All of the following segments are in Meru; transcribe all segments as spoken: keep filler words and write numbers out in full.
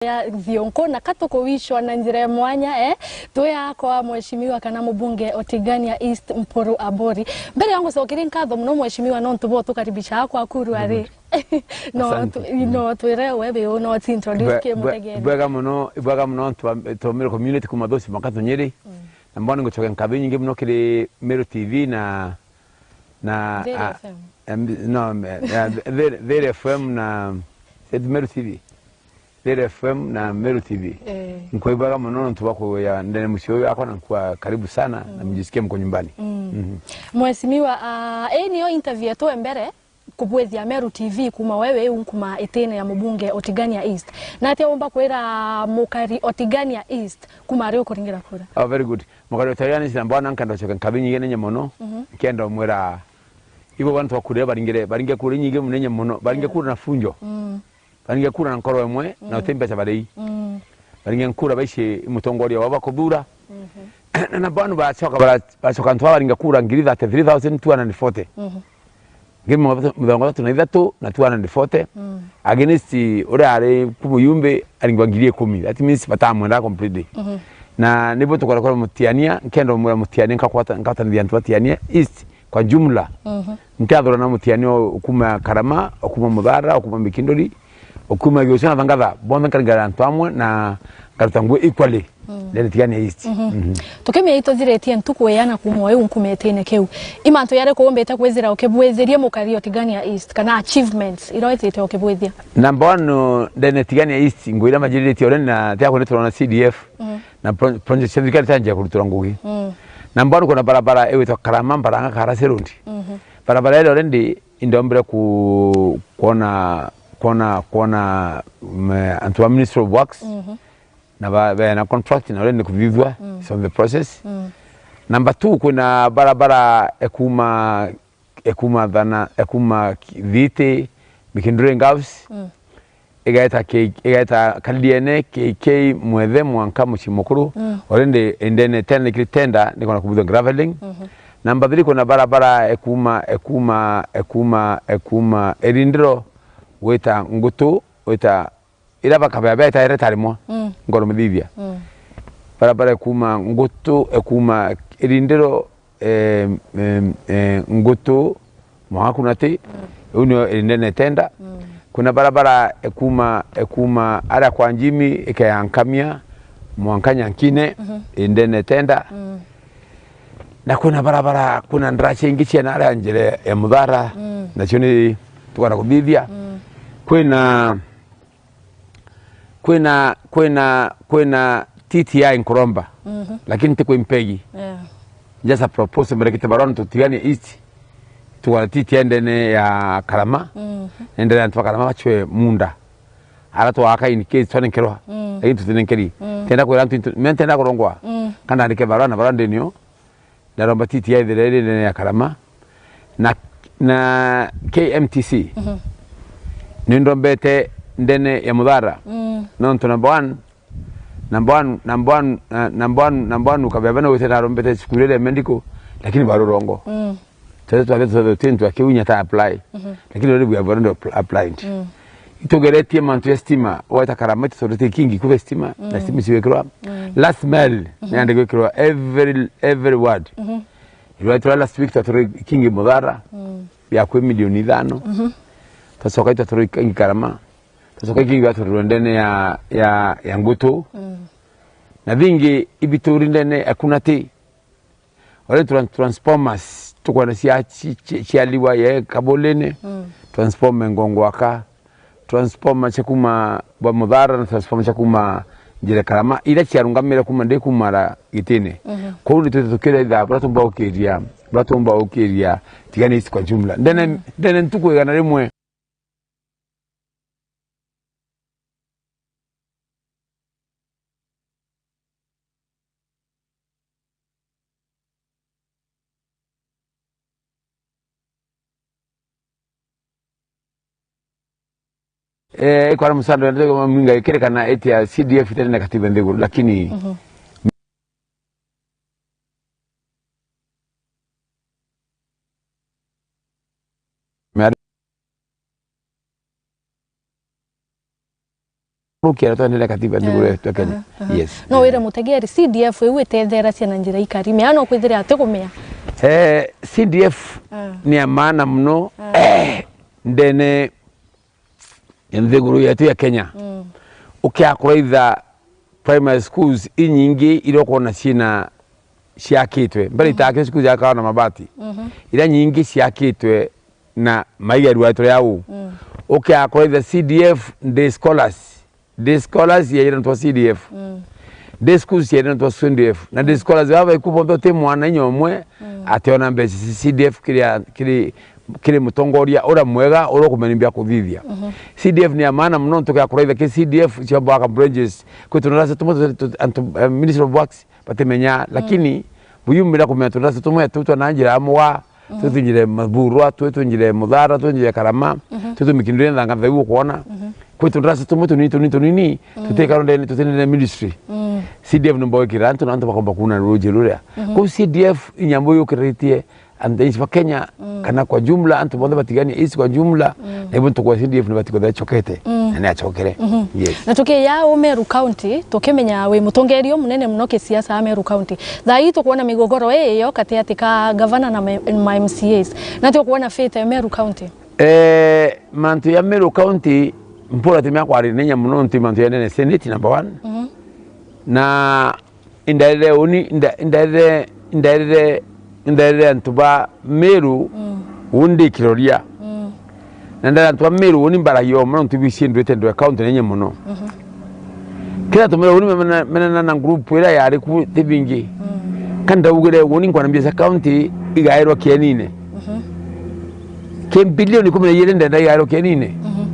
ya Thionko, na ka tukuwishwa na njira ya mwanya, eh, twi akwa mheshimiwa kana mubunge o Tigania East Mpuru Aburi. Mbere ya ngucokeria nkatho muno mheshimiwa nontu bwa utukaribisha akwa kuru ari. No, asante. Tu-, no, twire we bi u, no, ti introduce ki mutegeri. Bwega muno, bwega muno antu a, to Meru community kuma Thuci maka Tunyiri. Mm. Na mbona ngucokia nkatho inyingi muno kiri Meru T V na, na, Thiri ah, F M. Em, no, em, eh, Thiri, Thiri F M na, said Meru T V. Thiri F M na Meru T V. Eh. Nkwibwaga muno nontu bwa kuya ndene mucii uyu wakwa na nkua karibu sana na mjisikie mko nyumbani. Mm. Mhm. Mheshimiwa, ah, ii niyo interview yetu ya mbere kubwithia Meru T V kuma wewe iu nkuma itine ya mubunge o Tigania East. Na atia umba kwira mukari o Tigania East kuma ari ukuringira kura? Oh, very good. Mukari o Tigania East namba one nkenda ucoke nkatho inyingi ninye muno. Mhm. Nkenda umwira ibo bantu bakurire baringire, baringe kura inyingi muno ninye muno, baringe kura na funjo. Mm. Baringe kura na nkoro imwe, na uti mbeca barei. Mm. Baringe kura baici mutongoria wao bakuthura. Mhm. Na, na banu bacoka bara-, bacoka antu baringa kura ngiri thirty-three thousand two hundred forty. Mhm. Ngiri mithongo ithatu na ithatu na two hundred forty. Mm. Against uria ari ku muyumbi aringwa ngiri ikumi. That means batamwenda completely. Mhm. Na nibo tukora kwa mutiania, nkenda umwira mutiania, nkakwata-, nkatanithia antu batiania East kwa jumla. Mhm. Ntiathura na mutiania o kuma Karama, o kuma Muthara, o kuma Mikinduri, o kuma Giucio na Thangatha, bonthe nkaringana antu amwe na ngaruta ngugi equally. Mm. Ndene Tigania East. Mhm. Mhm. Tukimia ituthiritie ntuku iana kuma iu nkumitine kiu. I mantu yariku umbite kwithira ukibwithiria mukari o Tigania East, kana achievements iria witite ukibwithia? Number one, uh, ndene Tigania East, ngugi iria manjiriritie already na tiakwa ni turona C D F. Mm. Na pro-, project cia thirikari tanjia kurutura ngugi. Mm. Number one, kuna barabara igwitwa Karama, Mbaranga, Karasi Road. Mhm. Barabara ile already indombire ku-, kuona, kuona, kuona, mm, antu ba Ministry of Works. Mhm. Na ba-, bena contract na already ni kuthithua, mm, it's on the process. Mm. Number two, kwina barabara ekuma, ekuma Thana, ekuma Ki-, Thiti, Mikinduri Girls, mm, igeta K-, igeta Karidiene, K K, Mwethe, mwanka mucii mukuru. Mm. Already indene tenda, nikiri tenda, nikona kubuthwa graveling. Mhm. Number three, kuna barabara ekuma, ekuma, ekuma, ekuma Irindiro, gwita Ngutu, gwita ira bakabea betaire tarimwa. Mm. Ngoro mithithia. Mm. Barabara ekuma Ngutu, ekuma Irindiro, em, em, eh, Ngutu, mwanka Kunati, mm, iu nio indene tenda. Mm. Kuna barabara ekuma, ekuma aria kwa Njimi, ikeya Nkamia, mwanka Nyankine, mhm, indene tenda. Mm. Na kwina barabara, kwina ndaraca ingi ciena aria njira ya Muthara, mm, nacio ni tukona kuthithia. Mm. Kwina Kwina, kwina, kwina T T I nkuromba, mhm, lakini ti kwi mpegi. Yeah. Just a proposal, mberekite barua ntu Tigania East, tugwara T T I ndene ya Karama, mhm, na ndene antu ba Karama bacwe munda. Ara twaka in case twanenkerwa, mm, lakini tutinenkeri. Mm. Tenda kwira antu into, me ntenda kurongwa, mm, kana ndike barua na barua ndinio, ndaromba T T I ithire iri ndene ya Karama na, na K M T C. Mhm. Ni ndombete ndene ya Muthara. Mm. Nontu number one, number one, number one, uh, number one, number one ukabeba na wite narombete cukuru iria ya medical, lakini barurongo. Mm. Twethe twathe twethe twintu akiunya ta apply. Mhm. Lakini already we have already appl-, applied. Mm. Itugeretie mantu ya stima, weta Karama, itugeretie kingi kuve stima, na, mm, stima ciwekirwa. Mm. Last mile, mhm, ni ande gwekirwa every, every ward. Mhm. Irwa itwa last week twatore kingi Muthara, mm, ya kwi milioni ithano. Mhm. Twacoka itwatore kingi Karama. Twacoka kingi twatore ndene ya, ya, ya Ngutu. Mm. Na bingi ibituri ndene ya Kunati. Ore tran-, transformers, tukwenda cia, ci-, ci-, cialiwa ye Kabulene, mm, transformer Ngongwaka, transformer cia kuma bwa Muthara na transformer cia kuma Njire Karama, iria ciarungamire kuma ndi kumara gitine. Mhm. Kou ni twite tukiria ithaa, bura tumba ukiria, bura tumba ukiria, Tigania East kwa jumla. Ndene, mm, ndene ntuku igana rimwe. Eh, ikwara musando ya ndege mwa mwinga ikirikana eti ya C D F itari na katiba nthiguru, lakini, mhm, Rukia twendelee katiba nthiguru yetu ya Kenya. Aha, aha. Yes. No wire mutegeri, C D F iu itetheragia na njira ikari? Mea no kwithira ati kumea. Eh, C D F ni ya maana muno, eh, ndene ya nthiguru yetu ya Kenya. Mm. Ukia kuraitha primary schools inyingi iria ukwona ciina ciakitwe. Mbere, mm, itakire cukuru ciakawa na mabati. Mhm. Iria nyingi ciakitwe na maiga rua turia uu. Mm. Ukia kuraitha C D F day scholars. Day scholars yaire ntwa C D F. Mm. Day schools yaire ntwa C D F. Na day scholars baba iku bonthe uti mwana inya umwe, mm, ationa mbeca cia C D F kiri, kiri, kiri mutongoria uria mwega uria ukumenya bia kuthithia. Mhm. C D F ni ya maana muno, ntukia kuraitha ki C D F cia bwaka bridges. Kwi tundarasa tumwe tu, tu, antu, eh, Ministry of Works batimenya, mm, lakini buyumira kumenya tundarasa tumwe tu twa na njira ya muga, mm, tu twinjire Maburwa, tu twinjire Muthara, tu twinjire Karama, mhm, tu tumikindire nthanga theu ukwona. Mhm. Kwi tundarasa tumwe tunini, tunini, tunini, mm, tutikaro ndene, tutinene ministry. Mm. C D F ni mbogikira antu na antu bakomba kuuna ruji ruria. Mhm. Kuu C D F inyambo yukiritie antu aingi ba Kenya, mm, kana kwa jumla, antu bonthe batigania East kwa jumla, mm, na ibo ntuku ya C D F ni batiko thecokete, mm, na ni acokere. Mhm. Yes. Na tukiya u Meru County, tukimenya wi mutongeria umunene muno kisiasa a Meru County. Thaa ii tukwona migogoro ii iyo kati ati ka gavana na ma, ma M C As. Na tukwona fate ya Meru County. Eh, mantu ya Meru County, mpura timea kwariria na inya muno nti mantu ya nene Senate number one. Mhm. Na indairire uni, inda-, indairire, indairire, indairire antu ba Meru, mm, undi kiroria. Mm. Na ndairire antu ba Meru uni mbaragia o mono ntu bisi ndwite ndwe county nenye mono. Mhm. Kira tumira uni mena, mena na group ira yari ku ti bingi. Mm. Ka ndaugire uni nkwana mbia cia county igairwa kienine. Mhm. Ki bilioni ikumi na ijiri ndenda igairwa kienine. Mhm.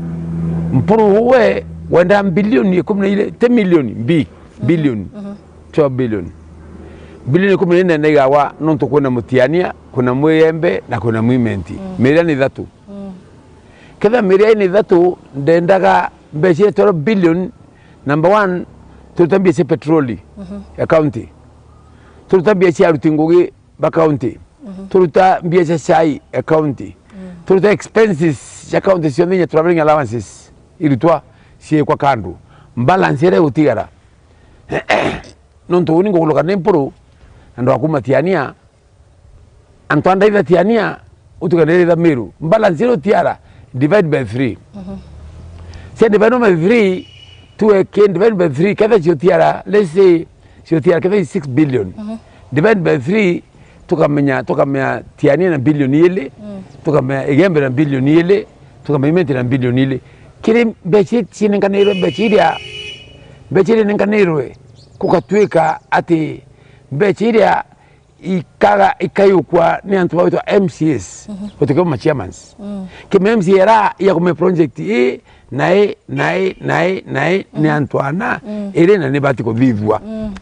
Mpuru uwe wenda bilioni ikumi na ijiri, ti milioni, mbi, mhm, bilioni. Mhm. Twelve billion. Bilioni ikumi na ine na igawa nontu kwina Mutiania, kwina Mwiyembe na kwina Mwimenti. Mm. Miria ni ithatu. Mm. Kethira miria ni ithatu, ndendaga mbeca iria twelve billion, number one, turuta mbia cia petroli, mhm, ya county. Turuta mbia cia aruti ngugi ba county. Mhm. Turuta mbia cia cai ya county. Mm. Turuta expenses cia county cionthe inya travelling allowances irutwa ciikwa kando. Balance iria igutigara. Nontu uni nguguluka ni Mpuru, antu a kuma Tiania, antu a Ndaitha Tiania, utuganirira Meru. Balance iria utiara, divide by three. Mhm. Cia divide by three, tuwe ki divide by three, ketha cio tiara, let's say, cio tiara, ketha i six billion. Mhm. Divide by three, tukamenya, tukamenya Tiania na bilioni ili, mm, tukamenya Igembe na bilioni ili, tukamenya Imenti na bilioni ili. Kiri mbeca ii cienenkanirwe, mbeca iria, mbeca iria inenkanirwe, gukatuika ati mbeca iria ikaga, ikayukwa ni antu bagwitwa M C As, mhm, gutikio ma chairmans. Mm. Kima M C A ara ya kume project ii, na ii, na ii, na ii, na ii, ni, mhm, antu ana, mm, iri na ni bati kuthithua. Mm.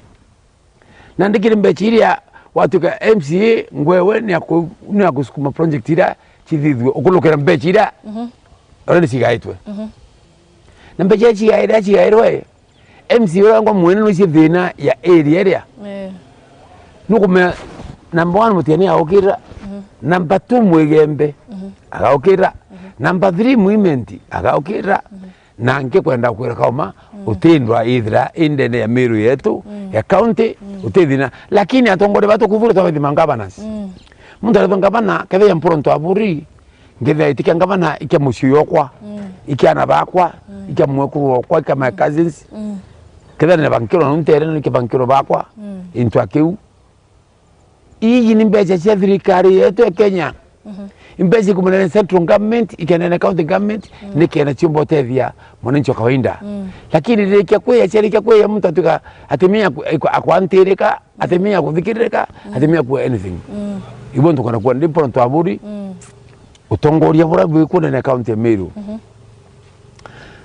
Na ndikiri mbeca iria watuika M C A ngwewe ni aku-, ni akusukuma project iria cithithue, ukulukira mbeca iria, mhm, already cigaitwe. Mhm. Na mbeca iria cigairwe, cigairwe, M C A uria ngwa mwene nuici thina ya area iria. Eh. Nukumenya, number one, Mutiania agaukirira, mhm, number two, Mwigembe, mhm, agaukirira, mhm, number three, Mwimenti, agaukirira, mhm. Na nkikwenda kwira Kauma, mm, utindwa ithira indene ya Meru yetu, mm, ya county, mm, uti thina. Lakini atongoria batu kuthura twabethi ma governors. Mm. Muntu aretwa ngavana, kethira ya Mpuru Ntwaburi, ngethira itikia ngavana, ikia mucii yokwa, mm, ikia ana bakwa, mm, ikia mwekuru wakwa, ikia my cousins. Mm. Kethira ni bankiro na ntere, ni bankiro bakwa, mm, into akiu. Iji ni mbeca cia thirikari yetu ya Kenya. Mhm. Mbeca ikumanene central government, ikenene county government, mm, nikenda ciumba utethia mwananchi wa kawaida. Mm. Lakini ririkia kwiya, ciarikia kwiya, muntu atuika atimenya aku-, aku-, akwantirika, atimenya kuthikiririka, mm, atimenya kuwa anything. Mm. Ibo ntukana kuwa ndi Mpuru Ntwaburi, mm, utongoria buria bwi kunene county ya Meru. Mhm.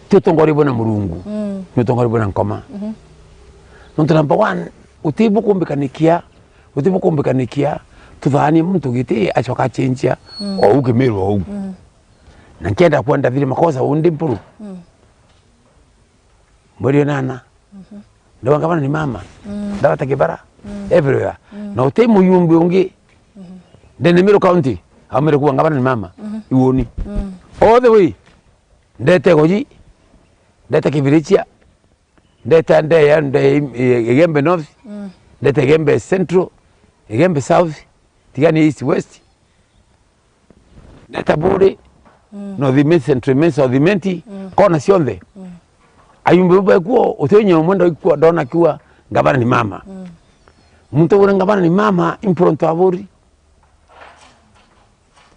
Ti utongoria bwina Murungu, mm, ni utongoria bwina nkoma. Mhm. Nontu number one, uti bukumbikanikia Uti bukumbikanikia, tuthaanie muntu giti acoka acenjia, mm, o u Kimiru o u. Mm. Na nkienda kwenda thiri makosa undi Mpuru. Mm. Mweri onana. Mhm. Ndawa ngavana ni mama. Mm. Ndawa ta Kibara. Mm. Everywhere. Mm. Na uti muyumbi ungi. Mhm. Ndene Meru County, aumire kuwa ngavana ni mama. Mhm. Iwoni. Mm. All the way. Ndete Goji. Ndete Kibirichia. Ndeta ndeya nde Igembe North, mm, ndeta Igembe Central, Igembe South, tigani East West, ndeta Buri, mm, North Imenti, Central Imenti, South Imenti, mm, kona cionthe. Mm. Ayumbe bekuo, utionye umwe ndoikua, ndona kiwa, ngavana ni mama. Mm. Muntu ura ngavana ni mama, impronto aburi.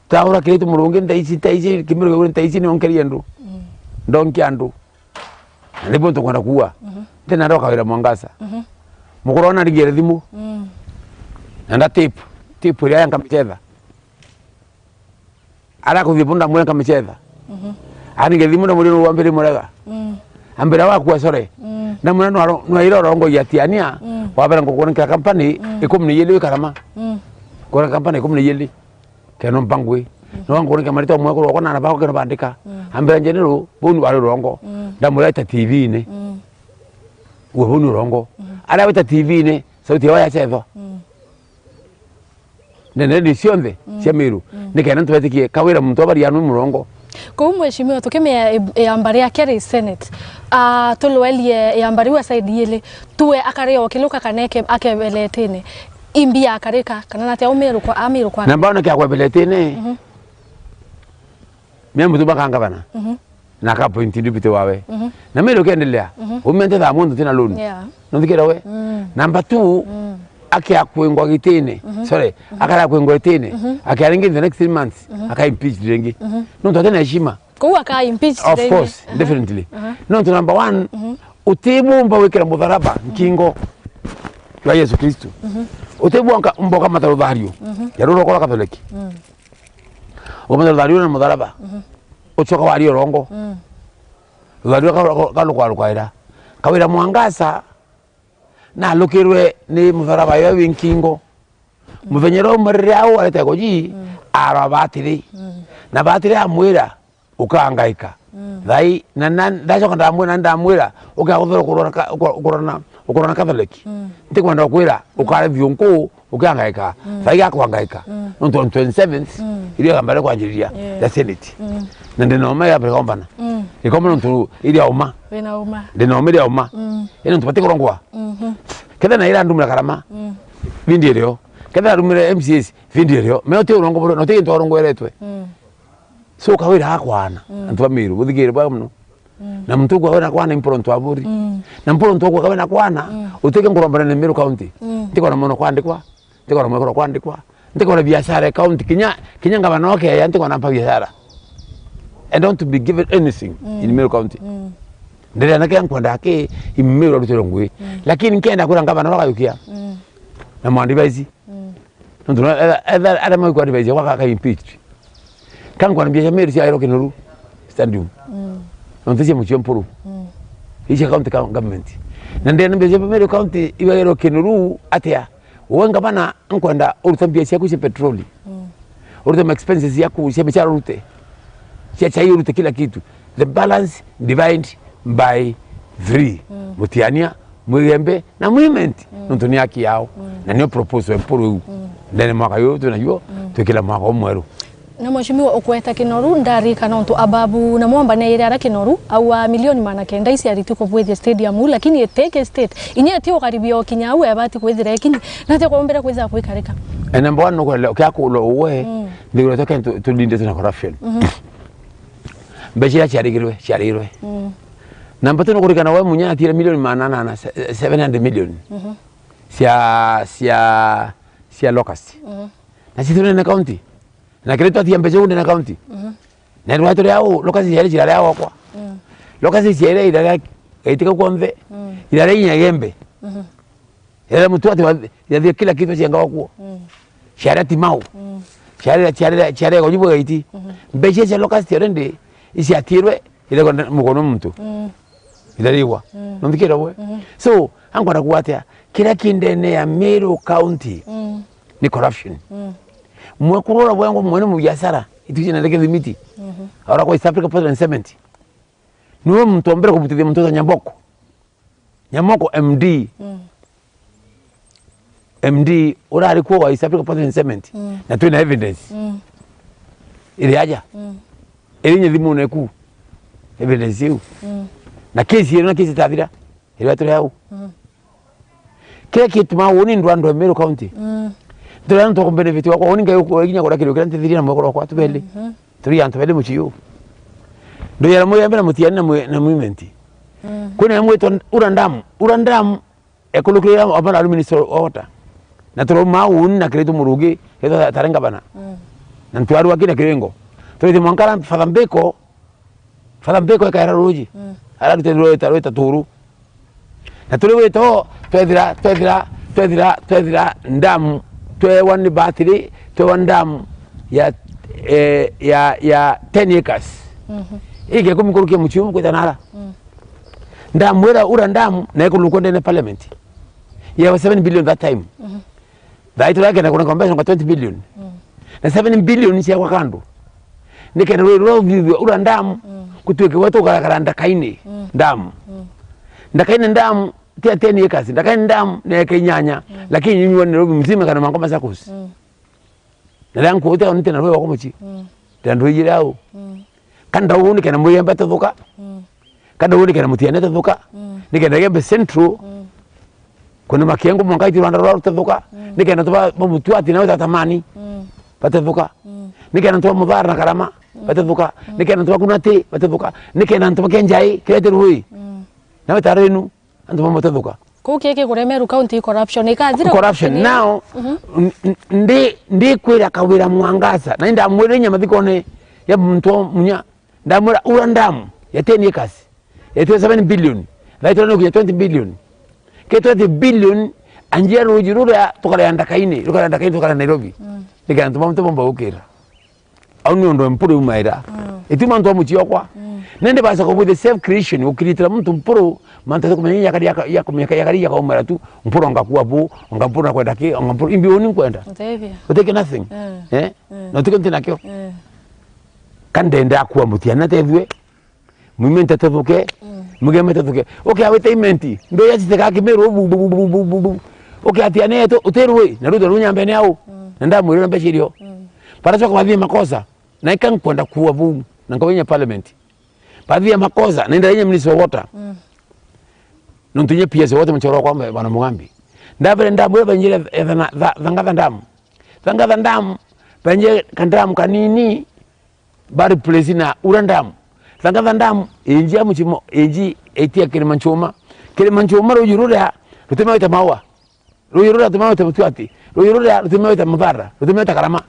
Taura kiritu murungi ntaici, ntaici, kimiro kiu ntaici ni onkerie andu. Mm. Ndonkia andu. Na nibo ntukwenda kuua. Mhm. Ntina ndoka wira Mwangaza. Mhm. Mukuru ona ndigire thimu. Mm. Na nda tape, tape iria yanka michetha. Ara kuthie bunda mwe nka michetha. Mhm. Ani nge thimu na muri wa mbere murega. Mm. Ambira wa kuwa sore. Mm. Na mwana no no iro rongo ya tiania. Mm. Wa bera ngukuru nka company, mm, ikumi na ijiri wikarama. Mm. Kona company ikumi na ijiri. Keno mpangwi. Mm. No ngore kama rito mwe kurwa kona na bako keno bandika. Mm. Ambira njenero bonu bari rongo. Mm. Ndamureta T V-ini. Mm. Uwe bonu rongo. Mm. Ara weta T V-ini, sauti yao yacethwa. Mm. Nene ni cionthe, mm, cia Miru. Mm. Ni kenda ntwetikie kawira muntu abari anu murongo. Kou mheshimiwa, tukimea e-, eamba ria keri Senate. Ah, tulwelie eamba riu a side yili. Tuwe akare okiluka kana eke-, akebeletene. Imbi akarika, kana natia umirukwa, amirukwa. Na mbona kia kwebeletene? Mhm. Mia mutu bakangavana. Mhm. Na ka point deputy wawe. Mhm. Na mimi ukiendelea. Mhm. Umente tha muntu tina loan. Yeah. Nonthikira we? Mm. Number two, mm, akia kwingwa gitini. Mhm. Sorry, mhm, akara kwingwa gitini. Mhm. Akia ringi in the next three months. Mhm. Aka impeach ringi. Mhm. Nontu atina heshima. Kou aka impeach ringi. Of course, aha, definitely. Aha. Nontu number one, mhm, utibumba wikira mutharaba nkingo jwa Yesu Kristo. Mhm. Utibumba mboka mataruthario. Mhm. Ya ruroko rwa Katholeki. Mm. Ukamenya ruthario na mutharaba. Mhm. Ucoka waria urongo. Mm. Ruthario ka-, ka-, kalukwarukaira. Kawira Mwangaza nalukirwe ni mutharaba yo wi nkingo. Mm. Muthenya uria umarire au arete goji, mm, arwa batiri. Mm. Na batiri amwira, ukangaika. Mm. Thai, na, na, ndacoka ndamwira, ndamwira, ukaguthura ukurona ka-, uku-, ukurona, ukurona Catholic. Mm. Ntikwenda ukwira, mm, ukare thiunku, ukiangaika. Mm. Thai gakwangaika. Mm. Nontu on twenty-seventh, mm, iria gambare kwanjiriria, yeah, ya Senate. Mm. Na ndina uma ya Afrika Gombana. Mm. Ikoma nontu iria uma. Wina uma. Ndina uma iria uma. Mm. Ino ntu batikurongwa. Mhm. Ketha na ira ndumira karama. Mm. Vindi irio. Ketha ndumire M C As, vindi irio. Meo ti urongo buru, no ti gintu urongweretwe. Mm. So kawira akwana, mm, antu ba Miru, buthikire bwa muno. Mm. Na muntu kwa wena kwana imporo ntu aburi. Mm. Na mporo ntu kwa wena kwana, mm, utike nkurombana na Miru County. Mm. Ntikona mono kwandikwa, ntikona mwekoro kwandikwa, ntikona biashara ya county, kinya, kinya ngavana oke ya ntikona mpa biashara. I don't be given anything, mm, in Miru County. Mm. Ndere na kia nkwenda ki in Miru arutiro ngui. Mm. Lakini nkenda kura ngavana wakayukia. Mm. Na mwandi baizi. Mm. Nontu no, etha, etha, aria maikwa advice yakwa kaka impeached. Kankwa na biacara Meru ciairwo Kinoru Stadium. Mm. Nontu cia mucio mpuru. Mm. Icia county gov-, government. Na ndene biacara Meru County ibairwo Kinoru atia? Uwe ngavana nkwenda uruta mbia ciaku cia petroli. Mm. Urute ma expenses yaku cia biacara urute. Cia chai urute kila kitu. The balance divide by three. Mm. Mutiania, Mwigembe, na Mwimenti, mm, nontu ni haki yao. Mm. Na nio proposal mpuru iu. Mm. Ndene mwaka uyu twina juo, mm, twikira mwaka umweru. Na mheshimiwa ukweta Kinoru, ndarika nontu Ababu na Mwamba neire ara Kinoru, aua milioni magana kenda iciaritwe kubwithia stadium u, lakini iteke state. Inya eti ukaribia ukinya au ebati kwithira ekinyi. Natia kwaombere kwithira kwikarika? E, number one, nukwenda kia kulo uwe, mm, ndigura toke tu, tudinde tuna corruption. Mhm. Mbeca iria ciarigirwe, ciarirwe. Mm. Number two, nukurikana we munya atire milioni magana ana na se-, seven hundred million. Mhm. Cia, cia, cia locust. Mhm. Na citu nene county. Na kiri twatia mbeca unene county. Mhm. Na rwa turi au, locust ciari cirare au okwa. Mm. Locust ciari irare gaitika kwonthe. Mm. Irare inya Igembe. Mhm. Ira mutu ati wa, irathire kila kitu cienga okuo. Mm. Ciaria Timau. Mm. Ciaria, ciaria, ciaria gojibu gaiti. Mhm. Mbeca cia locust already, iciatirwe, ire kwa mukono muntu. Mm. Irarigwa. Mm. Nonthikira we? Mhm. So, ankwenda kuga atia, kiria ki ndene ya Meru County, mm, ni corruption. Mm. Mwe kurora bwangu mwene mubiashara, itu cia nende kithimiti. Mhm. Ora kwa East Africa Portland Cement. Niwe muntu wa mbere kubutithia muntu ta Nyamboko. Nyamoko M D. Mm. M D urari kuo wa East Africa Portland Cement. Mm. Na twina evidence. Mm. Iri aja. Mm. Iri nye thimune ku. Evidence iu. Mm. Na kesi ino na kesi tathira. Iria turi au. Mm. Kira gituma uuni ndwa ndwa Meru County. Mm. Turi antu ku benefit wakwa, uuni Ngai uku-, ikinya kuria kirio kiria ntithirie na mwekuru wakwa tubeli. Mhm. Turi antu beli mucii uu. Nduyera Muyembe na Mutiani na Mwi-, na Mwimenti. Mm. Kwina imwe itwa Ura Dam. Ura Dam ekulukirira Omara ari minister of water. Na turauma uuni na Kiraitu Murungi, Kiraitu ta-, tari ngavana. Mm. Na ntwarua kina kiringo. Turitie mwanka ara Father Mbiko, Father Mbiko ekaera ruuji. Mm. Ararute rwita, rwita turu. Na turi wita o, twethira, twethira, twethira, twethira dam, twewa ni batiri, twewa dam ya, eh, ya, ya ten acres. Mhm. Ige kumi kurukia mucii umu kwita nara. Mm. Dam ira, Ura Dam, na ikulukwa ndene parliament. Yewa seven billion that time. Mhm. Thaa ii turakenda kuna convention kwa twenty billion. Mm. Na seven billion ciakwa kando. Nikenda rwiri rwa uthithua Ura Dam, mm, kutuike gwetu ukarakara Ndakaini, mm, Dam. Mm. Ndakaini Dam, ti ya ten acres, Ndakaini Dam ni eka inyanya, mm, lakini inyunyua Nairobi mzima kana mango Machakos. Mm. Na riria nkuuta nite na rwiri wakwa mucii. Mm. Ndira ndwiyire au. Mm. Kanda uu nikenda Muyembe atethuka. Mm. Kanda uu nikenda Mutiani atethuka. Mm. Nikenda Igembe Central. Mm. Kuna Makiengo mwanka iti rwanda rwa rutethuka. Mm. Nikenda tuba, ba Mutuati na Utatamani. Mm. Batethuka. Mm. Nikenda tuba Muthara na Karama. Mm. Batethuka. Mm. Nikenda tuba Kunati batethuka. Nikenda tuba Kenjai, kirete rui. Mm. Na wetaro inu. Antu bamwe batethuka. Kuu kiki kuria Meru County corruption ikathira. Corruption. Now, mhm, n-, n-, ndi, ndikwira Kawira Mwangaza, na indamwirire inya mathikone ya muntu o munya, ndamwira Ura Dam ya ten acres, ya twenty-seven billion, thaa ii turenda kunya twenty billion. Ke twenty billion, anjia ruuji ruria tukaria Ndakaini, rukaria Ndakaini, tukaria Nairobi. Mm. Nikenda antu bamwe tibomba gukira. Au ni undu mpuru yumaira. Mm. Ituma antu a mucii okwa. Mm. Nende baca kubwithia self creation, gukiritira muntu mpuru, mantu akumenya yakari, yaka-, yakumenya yakari yakaumira tu, mpuru ngakua bu, onga mpuru nakwenda ki, onga mpuru, imbi uni nkwenda. Utethia. Uteke nothing. Mm. Eh? Mm. Na utike nti nakio. Mm. Kandenda akua Mutiani atethue. Mwimenti atethuke, mm, Mugeme atethuke. Ukiawite imenti, ndu ya citeka Kimiru, bu, bu, bu. Ukiatia netu, utirui, na ruto runyambe ni au. Mm. Na ndamwirira mbeca irio. Mm. Baracoka bathithia makosa, na ika nkwenda kuua buu, na nkawinya parliament. Bathithia makosa, na indarinya minister of water. Mm. Nontu inya P S wote mchoro kwa bwana Mugambi. Ndabere ndamwira banjire, eh, thana-, tha-, Thangatha Dam. Thangatha Dam, banjire ka dam kanini, ba replace na Ura Dam. Thangatha Dam, inji ya mucimo, inji itia Kirimanchuma. Kirimanchuma ruuji ruria rutumawite Maua. Ruuji ruria rutumawite Mutuati. Ruuji ruria rutumawite Muthara. Rutumawite Karama.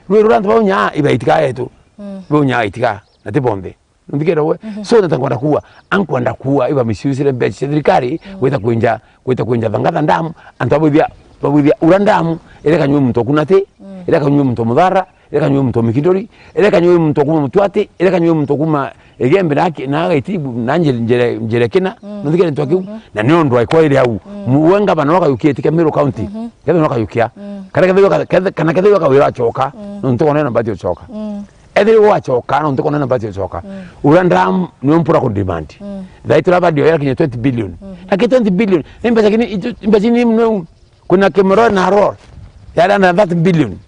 Ruuji ruria antu bau nyaa iba itika yetu. Mm. Bau nyaa itika. Na ti bonthe. Nthikira we? Mhm. So, nata nkwenda kuua. Ankwenda kuua, iba misuse mbeca cia thirikari, mm, gwita kwinja, gwita kwinja Thangatha Dam, antu babwithia, babwithia Ura Dam, iria kanywe muntu o Kunati, mm, iria kanywe muntu o Muthara, iria kanywe muntu o Mikindori, iria kanywe muntu o kuma Mutuati, iria kanywe muntu o kuma Igembe na ki-, na Gaitibu, na njire, njire, njire kina, mm, nthikire ntu akiu, mhm, na ni undu aikwa iri au. Mm. Mu-, we ngavana wakayukia itika Meru County, mhm, kethira wakayukia. Mm. Kana kethira waka-, kethe-, kana kethira wakawira acoka, mm, nontu kona na mbati ucoka. Mm. Ethirwa wacoka, nontu kona na mbati ucoka. Mm. Ura Dam niyo mpura ku demand. Mm. Thaa ii turabadi oya kinya twenty billion. Mm. Lakini twenty billion, ni mbeca kini, itu-, mbeca ni mno. Kuna Kimero na Aror, yari under thirty billion.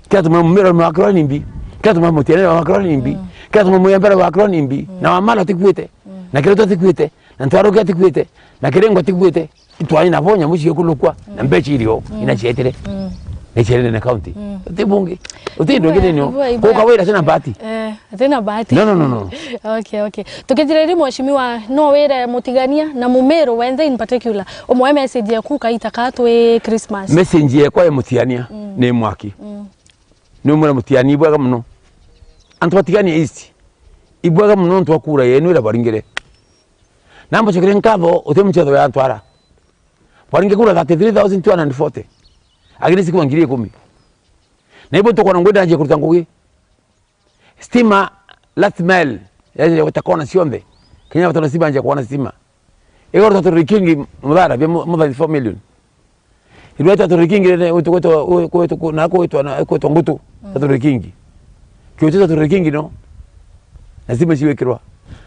Kila tuma Mumero wa Kironi mbi. Kila tuma Mutiani wa Kironi mbi. Mm. Kila tuma Muyembere wa Kironi mbi. Mm. Na Wamala tikuite. Mm. Na Kiruto tikuite. Na Ntwaruke tikuite. Na Kiringo tikuite. Itwari nabo nyamu ciukulukwa, na mbeca irio, mm, ina cietire. Mm. Ni cietire na county. Mm. Uti bungi. Uti ndu Ibwa, ngithi nio. Ibwa, ibwa. Kuka wira sina bahati. Eh, sina bahati. No, no, no, no. Okay, okay. Tukithiriri mheshimiwa, no wire mutigania na Mumiru wenthe in particular. Umwe message yaku kaita ka twi Christmas. Message yakwa ya mutigania, mm, ni mwaki. Mm. Ni umwe mutigania ibwega muno. Antu batigania East. Ibwega muno ntu akura yenu ira baringire. Na mbacokere nkatho, uti mchetho ya ntwara. Baringe kura thirty-three thousand two hundred forty. Agirisi kuma ngiri ikumi. Na ibo tukona ngwenda nje kuruta ngugi. Stima last mile, ya, ya gweta kona cionthe. Kenya batona stima nje kuona stima. Igoro tatu rikingi muthara bia mu-, more than four million. Irwe tatu rikingi ne, kwetu, kwetu, kwetu, na kwetu, na kwetu ngutu. Mm. Tatu rikingi. Kyote tatu rikingi no. Na stima ciwikirwa.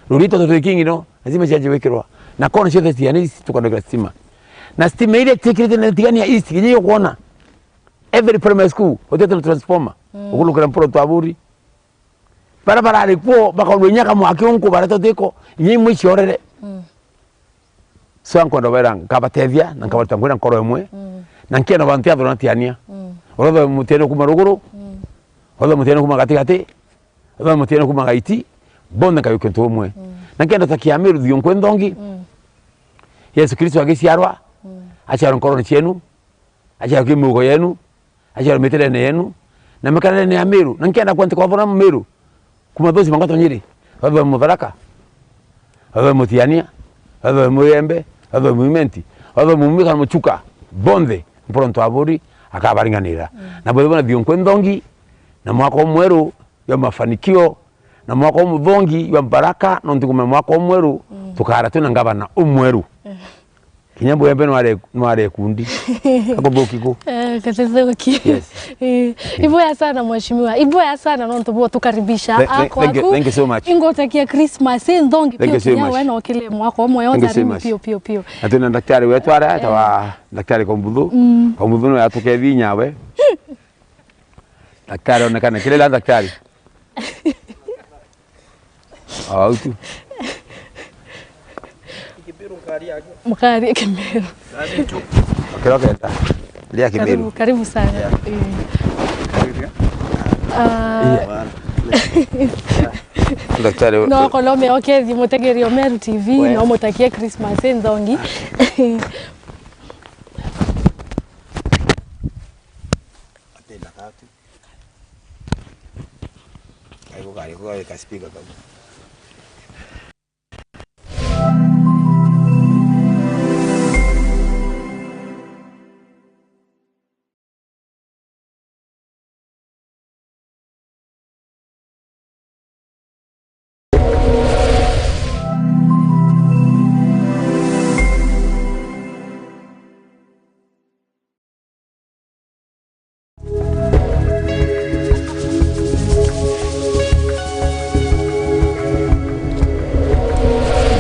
Rurito tatu rikingi no. Na stima cianji wikirwa. Na kona ciothe ciani tukanogera stima. Na stima ile tikirite na tigania East, kinyi yo kuona. Every primary school, utete transformer. Mm. Ukulukira mpuro twaburi. Bara barari kuo, bakorwo inya kamwaki unku baretwo tiko, inya imwe ciorere. Mm. So, nkwenda ubera nkabatethia, na nkabaruta nkwina nkoro imwe, mm, na nkenda bantu athurana tiania. Mm. Uratho mutiania kuma ruguru, mm, uratho mutiania kuma gatigati, uratho mutiania kuma gaiti, bonthe nkayukia untu umwe. Mm. Na nkenda takia Amiru thiunkwe nthongi. Mm. Yesu Kristo agiciarwa, mm, aciarwa nkorone cienu, aciarwa ki miugo yenu, aciarwa mitirene yenu, na mikararene ya Miru. Na nkenda kwandika uthura Miru, kuma Thusi, Mangato, Nyiri, wethwe Mutharaka, wethwe Mutiania, wethwe Muyembe, wethwe Muimenti, wethwe Mumi kana Muchuka, bonthe, Mporo Ntwaburi akabaringanira. Mm. Na bwethwe na thiunkwe nthongi, na mwaka umweru, jwa mafanikio, na mwaka umuthongi jwa mbaraka, nontu kumenya mwaka umweru, mm, tukara twina ngavana umweru. Eh. Kinya Mbwembe nware, nware kundi. Kakuthuki ku? Eh, katuthuki. Yes. Eh, iboya sana mheshimiwa. Iboya sana nontu bwa tukaribisha. Thank, thank, thank you, thank you so much. Ingutakia Christmas inthongi. Thank you so much. Kinya we no kile mwaka umwe. Thank you so much. Pio, pio, pio. Na twina daktari wetu ara, eh, etawa Daktari Kombuthu. Mm. Kombuthu no yatukethi nyawe. Daktari onekane. Kile la daktari. Au tu. Mukari Kimiru. Okira okenda. Ria Kimiru. Karibu, karibu sana. Yeah. Eh. Ah. Yeah. Daktari, no, kolome okethi mutegeri o Meru T V, we, no mutakie Christmas inthongi. Atenda katu. Karibu, karibu, karibu, ka speaker kau.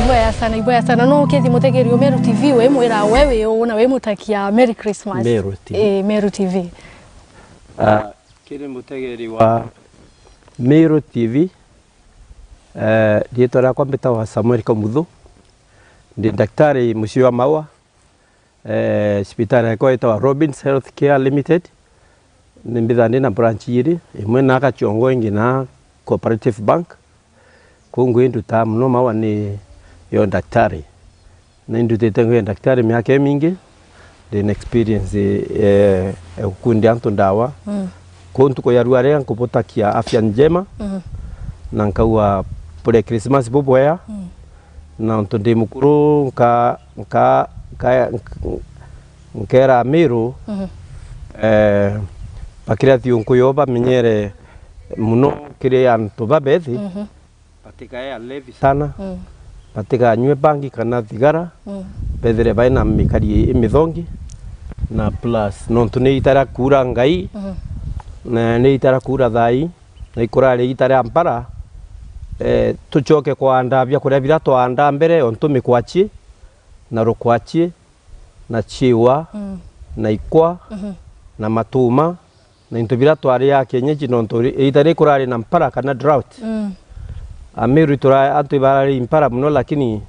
Iboya sana, iboya sana. No ukethi mutegeri o Meru T V, we mwira we wi uu na we mutakia Merry Christmas. Meru T V. Eh, Meru T V. Ah, kiri mutegeri wa Meru T V, eh, riitwa riakwa mbitawa Samuel Kamuthu. Ndi daktari mucii wa Maua. Eh, cibitari yakwa itawa Robins Health Care Limited. Ni mbithaa ndi na branch iri, imwe na Gachongo, ingi na Cooperative Bank. Kuu ngugi ndutaa mono Maua ni yo daktari. Na indutite ngugi ya daktari miaka imingi. Ndi na experience, eh, ya gukundia antu ndawa. Mm. Kuu ntuku ya ruari nkubutakia afya njema. Mm. Na nkauga bure Christmas bubwea. Mm. Na untu ndi mukuru, nka-, nka-, nka-, nk-, nkera Amiru, mhm, eh, bakiria thiunku yo bamenyere mono kiri antu babethi, mhm, batikae alevi sana, mm, batikanyue bangi kana thigara, mm, bethire bai na mikari imithongi, na plus, nontu ni itara kuura ngai, mhm, na ni itara kuura thai, na ikurari ita ria mpara, eh, tucoke kwanda biakuria biria twaanda mbere, ontu mikwachi, na rukwachi, na chiwa, mm, na ikwa, mhm, na matuma, na into biria twariaa kienyeji, nontu ri-, ita riu kurari na mpara kana drought. Mm. Amiru tura-, antu ibarari mpara mono, lakini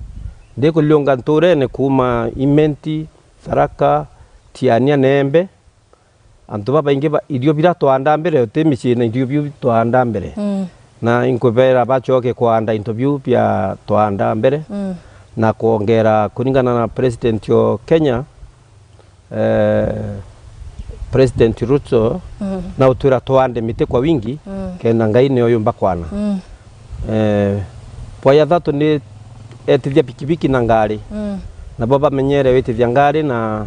ndikuriunga nturene kuuma Imenti, Tharaka, Tiania na Embe, antu babaingi ba, irio biria twaanda mbere, uti micii na irio biu twaanda mbere. Mm. Na inkubera bacoke kwaanda into biu bia twaanda mbere, mm, na kwongera kuringana na president o Kenya, eh, President Ruto, mm, na utwira twaande miti kwa wingi, mm, kenda Ngai nio yumba kwana. Mm. Eh, point ya thatu ni etithia pikipiki na ngari. Mm. Nabo bamenyere witithia ngari na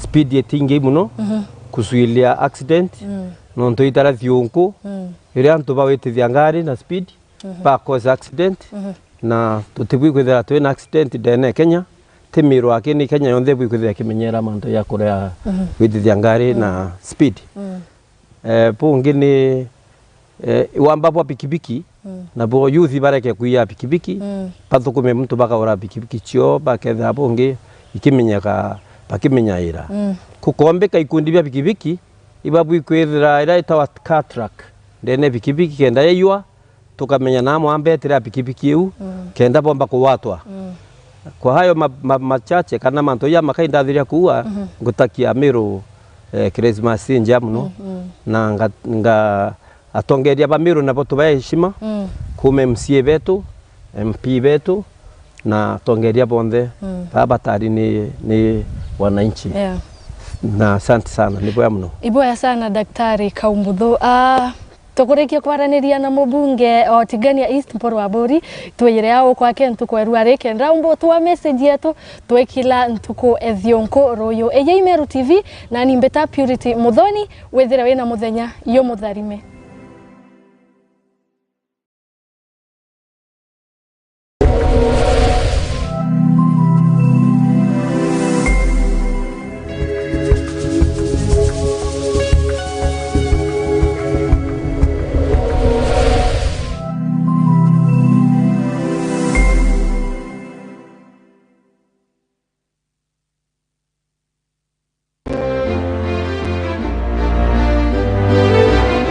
speed itingi mono, mhm, kusuilia accident. Mm. Nontu itara thiunku, mm, iria antu bawitithia ngari na speed, mhm, ba cause accident. Mhm. Na tutibui kwithira twina accident ndene Kenya, ti Miru aki, ni Kenya yonthe ibui kwithira ikimenyera mantu ya kuria, mhm, gwitithia ngari, mm, na speed. Mm. Eh, bungi ni, eh, wamba bwa pikipiki, mm, nabo youth bareke kuiya pikipiki, mm, bathukume muntu bakagura pikipiki cio, bakethira bungi ikimenyeka, bakimenyaira. Mm. Kukombika ikundi bia pikipiki, ibabui kwithira iria itawa car track ndene pikipiki, kenda yaiywa, tukamenya na mwamba etire a pikipiki iu, mm, kenda bomba kugwatwa. Mm. Kwa hayo ma, ma, machache kana mantu ja makai ndathiria kuuga, Mhm. ngutakia Amiru, eh, Christmas injea muno. Mm, mm. Na nga, nga atongeria ba Miru nabo tubae heshima, Mm. kuma M C A betu, M P betu, na atongeria bonthe, Mm. baba batari ni, ni wananchi. Yeah. Na asante sana, ni bwega muno. Ibwega sana, Daktari Kaumbuthu. Ah, tukurikia kwaraniria na mubunge o Tigania East, Mpuru Aburi, twiyire au kwake ntuku erua ri kenda umbu twa message yetu twikila ntuku ethionku ruyu. Eya Imeru T V, nani mbita Purity Muthoni, withire wina muthenya yumutharime.